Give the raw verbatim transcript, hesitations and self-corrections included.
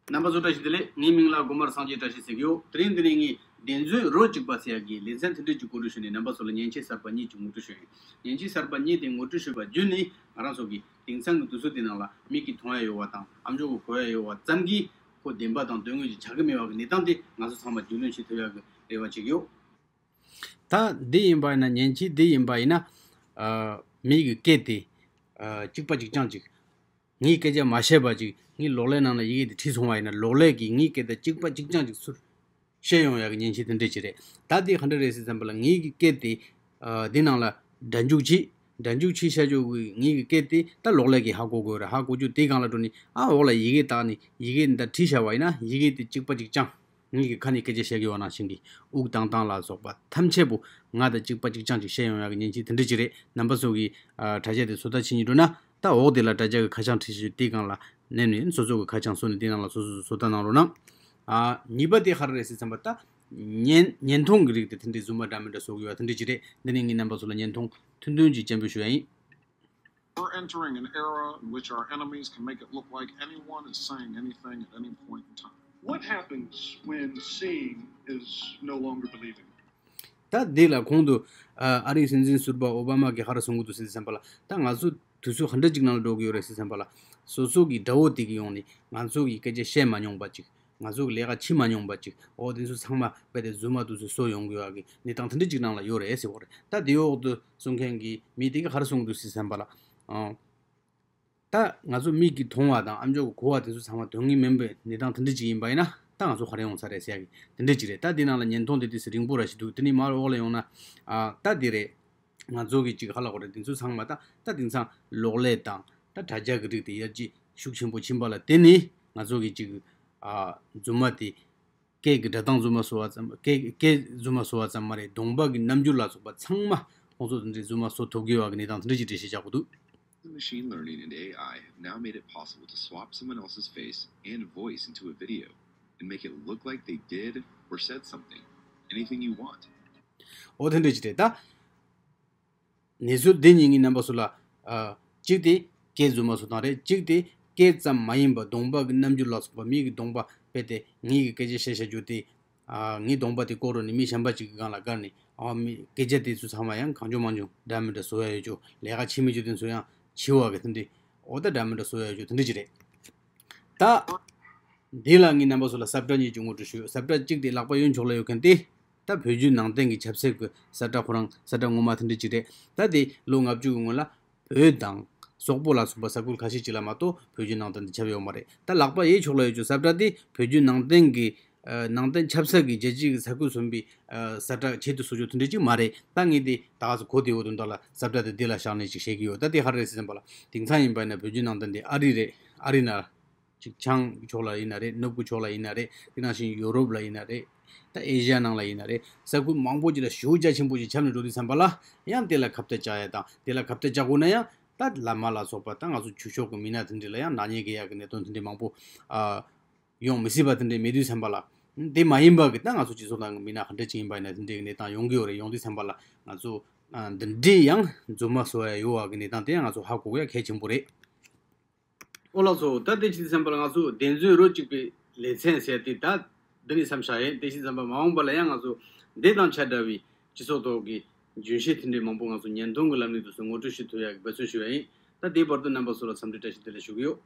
རྣམ་པ་ཚོ་བཀྲ་ཤིས་བདེ་ལེགས། ངའི་མིང་ལ་སྒོ་དམར་སངས་རྒྱས་བཀྲ་ཤིས་ཟེར་གྱི་ཡོད། དེ་རིང་འདི་ནས་ངས་བདེན་རྫུན་རོ་གཅིག་པ་ཟེར་ཡག་གི་ལེ་ཚན་དེ་འདྲ་ཅིག་གོ་སྒྲིག་ཞུས་ནས་རྣམ་པ་ཚོ་ལ་མཉེན་ཆས་གསར་པ་གཉིས་ཅིག་ངོ་སྤྲོད་ཞུ་ཡིན། མཉེན་ཆས་གསར་པ་གཉིས་དེ་ངོ་སྤྲོད་ཞུས་པ་བརྒྱུད་ནས་ང་རང་ཚོ་གི་དེང་སང་གི་དུས་ཚོད་འདི་ནང་ལ་མིག་གིས་མཐོང་ཡ་ཡོད་པ་དང་ཨ་མཆོག་གིས་གོ་ཡ་ཡོད་པ་ཙམ་གྱིས་ཁོ་བདེན་པ་དང་དོན་དངོས་ཅིག་ཆགས་ཀྱི་མེད་པ་གི་གནས་སྟངས་དེ་ང་ཚོ་ཚང་མ་རྒྱུས་ལོན་བྱེད་ཐུབ་ཡ་གི་རེ་བ་བྱེད་ཀྱི་ཡོད། ད་འདི་ཡིན་པ་ཡིན་ན། མཉེན་ཆས་འདི་ཡིན་པ་ཡིན་ན། ཨ། མི་གི་སྐད་དེ། ཨ། གཅིག་པ་གཅིག་རྐྱང་ཅིག་ངའི་སྐད་ཆ་མ་བཤད་པ་ཅིག་ངའི་གློག་ཀླད་ནང་ལ་ཡི་གེ་དེ་བྲིས་སོང་བ་ཡིན་ན། གློག་ཀླད་ཀྱིས་ངའི་སྐད་དེ་གཅིག་པ་གཅིག་རྐྱང་ཅིག་ཚུར་བཤད་ཡོང་ཡག་གི་མཉེན་ཆས་དེ་འདྲ་ཅིག་རེད། ད་དེ་ག་འདྲ་རེད་ཟེར་ཙམ་པ་ལ། ངའི་གི་སྐད་དེ། ཨ། འདི་ནང་ལ་སྒྲ་འཇུག་བྱས། སྒྲ་འཇུག་བྱས་བཞག་རྒྱུ་གི་ངའི་གི་སྐད་དེ་ད་གློག་ཀླད་ཀྱིས་ཧ་གོ་དགོས་རེད། ཧ་གོ་རྒྱུ་དེ་སྒང་ལ་འགྲོ་ནས། ཨ། འོག་ལ་ཡི་གེ་བཏགས་ནས་ཡི་གེ་འདི་བྲིས་བཞག་པ་ཡིན་ན། ཡི་གེ་དེ་གཅིག་པ་གཅིག་རྐྱང་ངེད་ཀྱི་ཁ་ནས་སྐད་ཆ་བཤད་ཀྱི་ཡོད་ནང་བཞིན་གྱི་དབུགས་བཏང་སྟངས་ལ་སོགས་པ་ཐམས་ཅད་པོ་ང་དང་གཅིག་པ་གཅིག་རྐྱང་ཅིག་བཤད་ཡོང་ཡག་གི་མཉེན་ཆས་དེ་འདྲ་ཅིག་རེད། རྣམ་པ་ཚོ་གིས། ཨ། དྲ་རྒྱ་དེ་ཚོད་ལྟ་བྱེད་སྙིང་འདོད་ན། ད་འོག་དེ་ལ་དྲ་རྒྱ་གི་ཁ་བྱང་བྲིས་བཞག་རྒྱུ་དེའི་སྒང་ལ་མནན་ནས། སོ་སོ་གི་ཁ་བྱང་བཟོས་ནས་དེའི་ནང་ལ་སོ་སོ་ཚོད་ལྟ་གནང་རོགས་གནང་། ཨ། གཉིས་པ་དེ་ག་རེ་རེད་ཟེར་ཙམ་པ། ད་བརྙན། བརྙན་ཐུང་གི་རིགས་དེ་དེ་འདྲའི་རྫུན་མ་འདྲ་མི་འདྲ་བཟོ་གི་ཡོད་པ་དེ་འདྲ་ཅིག་རེད། འདི་ནས་ངས་རྣམ་པ་ཚོ་ལ་བརྙན་ཐུང་ཐུང་ཐུང་ཅིག་སྤྱན་འབུལ་ཞུ་ཡ་ཡིན། We're entering an era in which our enemies can make it look like anyone is saying anything at any point in time. What happens when seeing is no longer believing? ད་འདི་ལ་གོང་དུ། ཨ། ཨ་རིའི་སྲིད་འཛིན་ཟུར་པ་ཨོ་བྷ་མ་གིས་ག་རེ་གསུང་གི་འདུག་ཟེར་ཙམ་པ་ལ། ད་ང་ཚོ་དུས་ཚོད་ག་འདྲ་ཅིག་ནང་ལ་འགྲོ་གི་ཡོད་རེད་ཟེར་ཙམ་པ་ལ། སོ་སོ་གི་དགྲ་བོ་དེ་གིས་ཡོང་ནས་ང་ཚོ་གི་སྐད་ཆ་བཤད་མ་མྱོང་པ་ཅིག་ང་ཚོ་གི་ལས་ཀ་བྱེད་མ་མྱོང་པ་ཅིག་འོ་དེ་ཚོ་ཚང་མ་རྦད་དེ་རྫུན་མ་དེ་ཚོ་བཟོ་ཡོང་གི་ཡོད་གི་གནས་སྟངས་དེ་འདྲ་ཅིག་ནང་ལ་ཡོད་རེད་ཟེར་བ་རེད། ད་དེའི་འོག་ཏུ་གསུང་མཁན་གྱི་མི་དེ་གིས་ག་རེ་གསུང་གི་འདུག་ཟེར་ཙམ་པ་ལ། ཨང་། ད་ང་ཚོ་མིག་གིས་མཐོང་བ་དང་ཨ་མཆོག་གིས་གོ་བ་དེ་ཚོ་ཚང་མ་དོན་ངེས་མིན་པའི་གནས་སྟངས་དེ་འདྲ་ཅིག་ཡིན་པ་ཡིན་ན། ད་ང་ཚོ་ག་རེ་ཡོང་ས་རེད་ཟེར་ཡ་གི་དེ་འདྲ་ཅིག་རེད། ད་དེ་ནང་ལ་བརྙན་ཐུང་དེ་ཏོག་ཙམ་རིང་པོ་ར་ཞིག་འདུག་དེ་ནས་མར་འོག་ལ་ཡོང་ན། ཨ། ད་དེ་རེད། ང་ཚོ་གི་ཅིག་ག་ལབ་དགོས་རེད། དེ་ཚོ་ཚང་མ་ད་ད་དེང་སང་གློག་ཀླད་དང་ད་དྲ་རྒྱ་གི་རིགས་དེ་ཡར་རྒྱས་ཤུགས་ཆེན་པོ་ཕྱིན་པ་ལ་བརྟེན་ནས། ང་ཚོ་གི་ཅིག་ཨ། རྫུན་མ་དེ། སྐད་ཀྱི་སྒྲ་གདངས་རྫུན་མ་བཟོ་བ་ཙམ། སྐད། སྐད་རྫུན་མ་བཟོ་བ་ཙམ་མ་རེད། གདོང་པ་གི་རྣམ་འགྱུར་ལ་སོགས་པ་ཚང་མ་ཁོང་ཚོ་དེ་འདྲའི་རྫུན་མ་བཟོ་ཐུབ་ཀྱི་ཡོད་པ་གི་གནས་སྟངས་དེ་འདྲ་ཅིག་འགྲེལ་བཤད་རྒྱག་གི་འདུག Machine learning and A I have now made it possible to swap someone else's face and voice into a video and make it look like they did or said something. Anything you want. འོ་དེ་འདྲ་ཅིག་རེད་ད། གནས་ཚུལ་འདི་གཉིས་ངས་རྣམ་པ་ཚོ་ལ། ཨ། གཅིག་དེ་སྐད་རྫུན་མ་བཟོ་སྟངས་རེད། གཅིག་དེ་སྐད་ཙམ་མ་ཡིན་པར་གདོང་པ་གི་རྣམ་འགྱུར་ལ་སོགས་པ། མི་གི་གདོང་པ་རྦད་དེ་ངེད་ཀྱི་སྐད་ཆ་བཤད་བཤད་རྒྱུ་དེ། ཨ། ངའི་གདོང་པ་དེ་བཀོག་རོགས་ནས་མི་གཞན་པ་ཅིག་གི་སྒང་ལ་བཀར་ནས། ཨ། མི་སྐད་ཆ་དེ་ཚོ་ཚང་མ་ཡང་གང་བྱུང་མང་བྱུང་འདྲ་མི་འདྲ་བཟོ་ཡ་ཡོད་རྒྱུ། ལས་ཀ་བྱེད་མི་རྒྱུ་དེ་ཚོ་ཡང་བྱེད་པ་གི་དེ་འདྲ། འོ་ད་འདྲ་མི་འདྲ་བཟོ་ཡ་ཡོད་རྒྱུ་དེ་འདྲ་ཅིག་རེད། ད་འདི་ལ་ངས་རྣམ་པ་ཚོ་ལ་གསལ་བསྒྲགས་གཉིས་ཅིག་ངོ་སྤྲོད་ཞུ། གསལ་བསྒྲགས་གཅིག་དེ་ལག་པ་གཡོན་ཕྱོགས་ལ་ཡོད་མཁན་དེ། ད་བོད་བརྒྱུད་ནང་བསྟན་གྱི་ཆབ་སྲིད་ཀྱི་གསལ་བསྒྲགས། ཁོ་རང་གསལ་བསྒྲགས་ངོ་མ་དེ་འདྲ་ཅིག་རེད། ད་དེ་ལོ་ལྔ་བཅུ་གི་སྔོན་ལ་བོད་དང་སོག་པོ་ལ་སོགས་པ་ས་ཁུལ་ཁ་ཤས་ཅིག་ལ་མ་གཏོགས་བོད་བརྒྱུད་ནང་བསྟན་དེ་ཁྱབ་ཡོད་མ་རེད། ད་ལག་པ་གཡས་ཕྱོགས་ལ་ཡོད་རྒྱུ་གསལ་བསྒྲགས་དེ་བོད་བརྒྱུད་ནང་བསྟན་གྱི། ཨ། ནང་བསྟན་ཆབ་སྲིད་ཀྱི་རྒྱལ་སྤྱིའི་ས་ཁུལ་གསུམ་པའི། ཨ། གསལ་བསྒྲགས་ཆེད་དུ་བཟོ་རྒྱུ་དེ་འདྲ་ཅིག་མ་རེད། ད་ངས་དེ་ད་ག་ཚོད་གོ་བདེ་བོ་དོན་དག་ལ་གསལ་བསྒྲགས་དེ་འདི་ལ་བཞག་ནས་ཅིག་བཤད་ཀྱི་ཡོད། ད་དེ་ག་རེ་རེད་ཟེར་ཙམ་པ་ལ། དེང་སང་ཡིན་པ་ཡིན་ན་བོད་བརྒྱུད་ནང་བསྟན་དེ་ཨ་རི་རེད། ཨ་རི་ན། ཅིག་བྱང་གི་ཕྱོགས་ལ་ཡིན་ན་རེད། ནུབ་ཀྱི་ཕྱོགས་ལ་ཡིན་ན་རེད། དེ་ནང་བཞིན་ཡོ་རོབ་ལ་ཡིན་ན་རེད། ད་ཨེ་ཤི་ཡ་ནང་ལ་ཡིན་ན་རེད། ས་ཁུལ་མང་པོ་ཅིག་ལ་ཞེ་པོ་རྒྱ་ཆེན་པོ་ཞིག་ཁྱབ་ནས་འགྲོ་དུས་ཙམ་པ་ལ། ཡང་དེ་ལ་ཁ་གཏད་བཅག་ཡ་དང་། དེ་ལ་ཁ་གཏད་བཅག་དགོས་ན་ཡང་། ད་བླ་མ་ལ་སོགས་པ་དང་ང་ཚོ་ཆོས་ཕྱོགས་ཀྱི་མི་སྣ་དེ་འདྲ་ལ་ཡང་ནག་ཉེས་འགེལ་ཡ་གི་གནད་དོན་དེ་འདྲ་མང་པོ། ཨ། ཡོང་མི་སྲིད་པ་དེ་འདྲ་མེད་དུས་ཙམ་པ་ལ། དེ་མ་ཡིན་པ་གི་ད་ང་ཚོ་སྤྱི་ཚོགས་ནང་གི་མི་སྣ་ག་འདྲ་ཅིག་ཡིན་པ་ཡིན་ན་དེ་འདྲའི་གི་གནས་སྟངས་ཡོང་གི་ཡོད་རེད། ཡོང་དུས་ཙམ་པ་ལ་ང་ཚོ། ཨ། འདི་འདྲའི་ཡང་རྫུན་མ་བཟོ་ཡ་ཡོད་པ་གི་གནས་སྟངས་དེ་ཡང་ང་ཚོ་ཧ་གོ་ཡ་གལ་ཆེན་པོ་རེད། ཨོ་ལགས་སོ། ད་དེ་བྱས་ཙམ་པ་ལ་ང་ཚོ་བདེན་རྫུན་རོ་གཅིག་པའི་ལེ་ཚན་ཟེར་དེ་ད་འདི་ནས་མཚམས་བཞག་ཡིན། དེ་བྱས་ཙམ་པ་མ་འོངས་པ་ལ་ཡང་ང་ཚོ་འདི་དང་ཆ་འདྲ་བའི་སྤྱི་ཚོགས་ཐོག་གི་རྒྱུན་ཤེས་དེ་འདྲའི་མང་པོ་ང་ཚོ་བརྙན་ཐུང་གི་ལམ་ནས་དུ་སུ་ངོ་སྤྲོད་ཞུ་ཐུབ་ཡག་གི་འབད་བརྩོན་ཞུ་ཡ་ཡིན། ད་དེའི་བར་དུ་རྣམ་པ་ཚོ་ལ་འཚམས་འདྲི་བཀྲ་ཤིས་བདེ་ལེགས་ཞུ་གི་ཡོད།